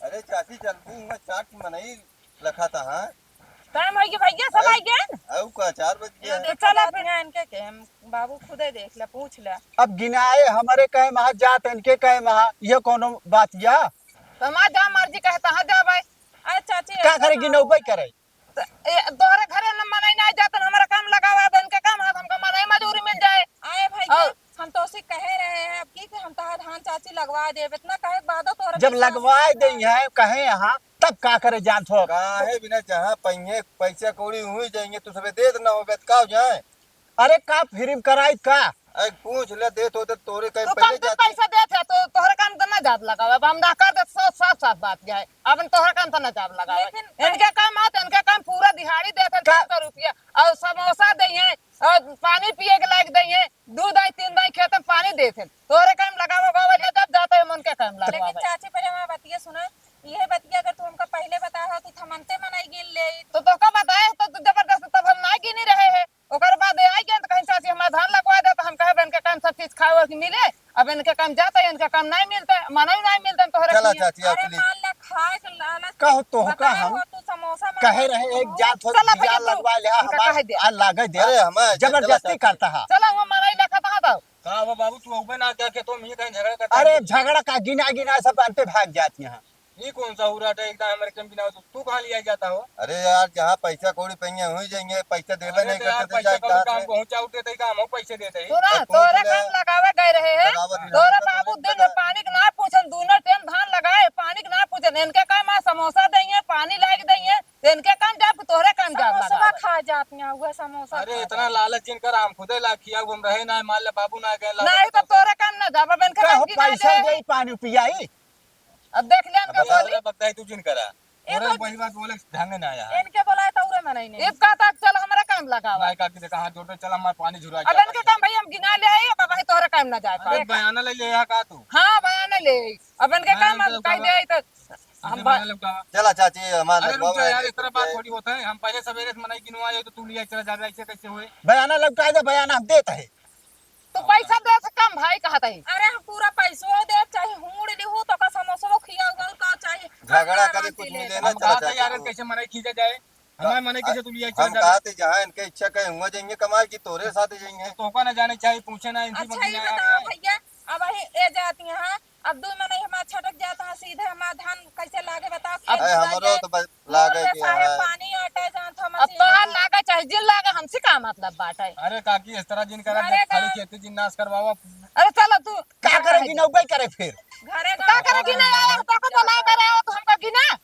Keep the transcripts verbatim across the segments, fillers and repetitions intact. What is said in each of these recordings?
अरे चाची, जल्दी हुआ, चार ठे मनई लखा था, हाँ? टाइम होइ गया भैया, सब आइ गए। अउ का, चार बज गया। तो चला फिर। इनके के हम बाबू खुदे देख ले, पूछ ले। अब गिनाए हमरे कहे महा जात, इनके कहे महा, ये कौनो बात या? तो हमार जहाँ मर्जी कहे तहाँ जाबे। अरे चाची, का करे, गिनौबे करे? तो ए, तोहरे घरे न मनई ना जात, हमरा काम लगावा, अब इनके काम है, हमका मनई मजूरी मिल जाए। आए भैया, और हम तो उसी कहे रहे हैं, अब की कि हम तहार धान चाची लगवा देब, इतना कहे के बादो तोहरे जब विश्वास लगवाए नहीं दे करता। हैं, कहे यहाँ, तब का करे जानत हो? काहे बिना जहाँ पहिए पैसा कौड़ी हुई जाएंगे, तू सबे देत ना हो, बेत का हो जाए? अरे का फ्री में कराई का? अरे पूछ ले, देत हो तो तोरे कहीं तू पहले कम से जाते। पैसा देत है, तो तोहरे काम तो ना जाब लगावे। अब हम ना कर दे, साफ, साफ, साफ बात जाए। अब तोहरे काम तो ना जाब लगावे। लेकिन इनके काम आत, इनके काम पूरा दिहाड़ी देत है, का? तीन सौ रुपया, और समोसा दे हैं, और पानी पिए के लायक दे हैं, दो दाई, तीन दाई खेत में पानी देत है। तोहरे काम लगावे, गावे ले जब जाते हैं, उनके काम लेकिन लगावे। चाची, पहले हमार बतिया सुना, यह बतिया अगर तू हमका पहले बताए हो, तो हम मनते मनई गिन ले। तो तोहका बताए, तो तू जबरदस्त, तब हम ना गिनी रहे हैं। ओकर बाद आइ गए तो कहीं चाची हमार धान लगवा दे, तो हम कहे बन के काम सब चीज खाए वाए के मिले। अब इनके काम जाता है, इनके काम नहीं मिलता है, मनई नहीं मिलता है, तोहरे चला किए। चाची, आओ अरे चली। मान ले खाए के लालच कहो तो का बताए हम हो तू समोसा कहे मंगा रहे, के एक हो। जात हो चला भैया, दिया तू लगवा ले, हाँ, इनका हमार कहे दे। आ लागे दे। अरे हमार जबरदस्ती चला चाची। करता है। चला वो मनई लखा था तो। का हो बाबू, तू उबे ना क्या के तुम ही कहीं झगड़ा करता अरे है? झगड़ा का गिना गिना सब अंते भाग जाती हैं। ई कौन सा हुराट है, एकदम हमरे कम बिना तू, तू कहाँ लिया जाता हो? अरे यार, जहाँ पैसा कौड़ी पहिए हुई जाएंगे, पैसा देबे अरे नहीं तो यार, करते, तो पैसा जाए कौड़ी कहाँ काम से? पहुँचा उठे तई का, हम पैसे देते ही। सुना, अब तू तोरे बोले काम लगावे गए रहे हैं। लगावत नहीं तोरे रहता, बाबू तो दिन में लगा- पानी के ना पूछन, दूनो टाइम धान लगाए, पानी के ना पूछन। इनके काम आज समोसा दइहे, पानी लाइके दइहे, तो इनके काम जाब, तोहरे काम जाब समोसवा लगावे। खा जात हैं, उहे समोसा अरे खा इतना जात हैं। लालच जिन कर, हम खुदे ला खिया, हम रहे ना, मान ले बाबू ना गए, लालच नहीं तो कर। तोहरे काम ना जाब, अब इनके का काम हो, की ना पैसा ले। दे, पानी पियाई? अब देख ले अब इनका बता। बोली। अरे बताई तू जिन करा। ए तोरे तो वही बात बोले, ढंग ना आया है। इनके बोलाए तो उरे मनई नहीं। इब कहता चल हमरा काम लगावा। नहीं काकी देखा हाथ जोड़ दे, चल हमार पानी झुरा अब गया। इनके काम भाई हम गिना ले आई, अब भाई तोहरे काम ना जाए अरे पाए। बयाना ले ले यहाँ का तू? हाँ, बयाना ले आई। अब इनके बयाना काम ले हम कह उठावा। दे आई तो हम तुझे बा- बयाना ले उठावा। चला चाची, हमार अरे रुक लगवावा जा है, यार, इस तरह बात देखते। थोड़ी होता है। हम पहले सवेरे से मनई गिनवा जाए तो तू लिया चला जाबे, ऐसे कैसे होए? बयाना लौटा दे, बयाना हम देत है। तू पैसा दे से कम भाई कहत है। अरे हम पूरा पैसो दे, चाहे हूड़ लिहू तो का समोसो खिया हुआ और का चाहे झगड़ा करे कुछ मिले ना, हम चला कहत है चाचा यार, तू। कैसे मनई खींचा जाए? हमारे मनई कैसे तू लिया हम चला जाए? कहत है जहाँ इनके इच्छा कहे हुआ जाएंगे कमाए की तोरे साथ जाएंगे। तो का ना जाने चाहे पूछे ना इनसे अच्छा, मत ये ना बताओ आए। भैया, अब वही ए जाती हैं, अब दू मनई हमार छटक जाता है, सीधे हमार धान कैसे लागे बताओ, खेत अरे जुताई हमरो जाए। तो बस लागे मोर के साहेब है। पानी आटे जान था अब मशीन तोहार में। लागे चाहे जिन लागे, हमसे का मतलब बाटे? अरे काकी, इस तरह जिन करा, अरे देख, खाली का- खेती जिन नाश करवावा। अरे चलो तू का करे, गिनौबे करे फिर। घरे का का करे, गिने आया, तो को बोला करे हो, तो हमको गिना,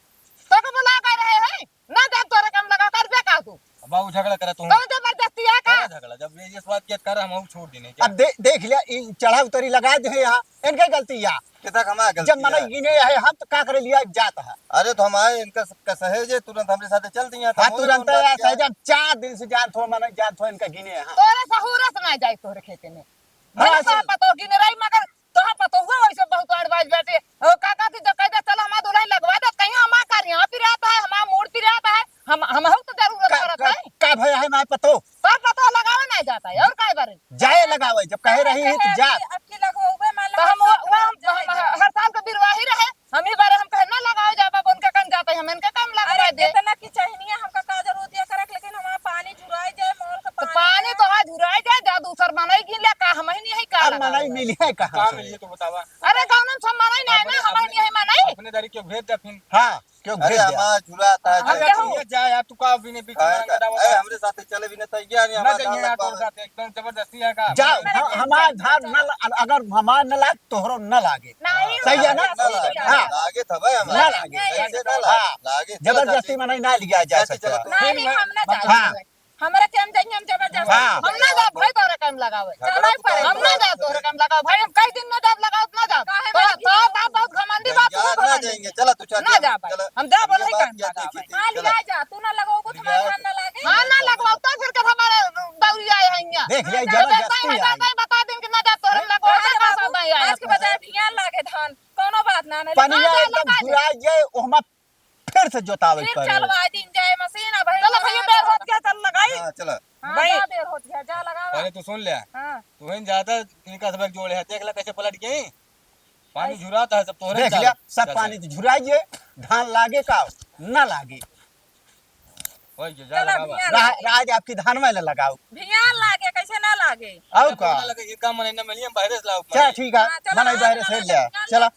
तो को बोला करे है, है? ना जाब तोरे काम लगा, करबे का तू? अब बाबू झगड़ा करे तू। कौन जबरदस्ती है का? करा झगड़ा, जब ये, ये बात किया कर, हम छोड़ देने क्या? अब दे-, देख लिया, ई चढ़ा उतरी लगा दे यहाँ, इनके गलती या। कितना कमा गलती जब मनई है? गिने है, हम तो का करे लिया जात है। अरे तो हम आए, इनका स-, का सहेजे, तुरंत हमरे साथे चल दिया, तो हाँ, हम तुरंत कौन बात आया, किया है? सहेजे, हम चार दिन से जानत हो, मनई जानत हो, इनका गिने है। तोरे सहूरे से ना जाए तोरे खेते में। हाँ, भले से तोहर पतोह गिने रही, मगर तोहर पतोहुआ वैसे बहुत अड़बाज बाटे। ओ, का कहती, जब कह दे, "चल, हमार दुल्हन लगवा दे," कहीं हमार करिया पिरात है, हमार मूड़ पिरात है, हम, हमहू तो जरूरत का, पड़त का, है। का भय है, हमार पतोह? तोहर पतोह लगावे ना जाता है, और का बारे? जाए लगावे, जब कहे रही है तो अबकी, जा। अबकी लगवावे, मान लो तो हम हम वो, सब वो हम, जाए हम जाए। हर साल के बिरवाही रहे, हम ही बारे हम कहे ना लगावे जाबा, उनके काम जाता है, हम इनके काम लगवा अरे, दे। इतना की चाहिए, हमका का जरूरत है करे, लेकिन हमारा पानी झुराई जाए, मोर के तो पानी पानी ना। तो आज झुराई जाए, जा दूसर मनई गिन ले, का हम ही नहीं है, का अब लगावे? मनई मिली है कहाँ का से? मिली है तो बतावा। अरे, गाँव में सब मनई नहीं है ना, अपने, हम ही अपने, नहीं है मनई। अपने दारी क्यों भेज दे फिर? हाँ, क्यों अरे, भेज दे? हमारा झुरा आता है, अरे, चल। तू ये जा यार, तू का बिने बीच में अरे, लगा डावा अरे, का? हमरे साथे चले भी ना, तैयार नहीं, ना हमारा जाइए धान यार, लगवा तोर है। साथे एकदम जबरदस्ती है का? जाओ, हमारे हाँ, खेत हमारा जाए, धान चल। न ल-, अगर हमार न लाग, तोहरो न लागे। नहीं, सही है ना? ना लागे, हाँ। लागे था भाई हमारा। ना लागे। कैसे ना लागे? हाँ। लागे, चलो जबरदस्ती चाची। मनई ना लिया जा चाची, सकता। चलो तू। नहीं, हम ना हाँ। जाएंगे। हमरा के हम जाएंगे, हम जबरदस्ती हाँ। हम ना जाब भाई, तोहरे काम लगावे। झगड़ा चलो, तू पर हम ना जाब तोहरे काम लगावे भाई, हम कई दिन ना जाब, लगाओ ना जाब। काहे तो, भाई? तो बाप बहुत घमंडी बाप यार, तू ना बना जाएंगे, दे। चला तू चाची, ना हम जाब भाई, चला। हम जाब ये बोले बात काम क्या लगावे। देखी थी? हाँ, चला। लिया जा, तू ना लगाओ, कुछ हमारे धान ना लागे। हाँ, ना लगवाओ, तो फिर कब हमारे दौरी आए हैं यहाँ? देख, ये हाँ, जबरदस्ती जब आई। बताए, बता दिन के ना जाब, तोहरे लगवाओ, आज के का बाद सब नहीं आया आज के बाद तोहरे। ध्यान लागे धान, कोनो बात ना, ना पानी लगा। आए, एकदम लगा दे। झुराई जाए, ओहमा फिर से जोतावे फिर पड़े। चलवा दिन जाए मशीन, अब चलो भैया, बेर होत गया, चल लगाई। हाँ, भाई। जा, बेर होत गया, जा लगावा। पहले तू सुन ले। हाँ। तू ही ज्यादा इनका सबक जोड़े है, देख ले कैसे पलट गई। पानी ऐसे। झुराता है, सब तोहरे देख चाल। लिया, सब चल, पानी चल। झुराई गए। धान लागे का ना लागे। वही जो जा चला लगावा। राज आपकी धान में लगाओ। भियान लागे, कैसे ना लागे? और का? लगे एक काम महीना में लिया, बाहर से लाओ। चल ठीक है, हाँ, चला, मनाई बाहर से ले। चला।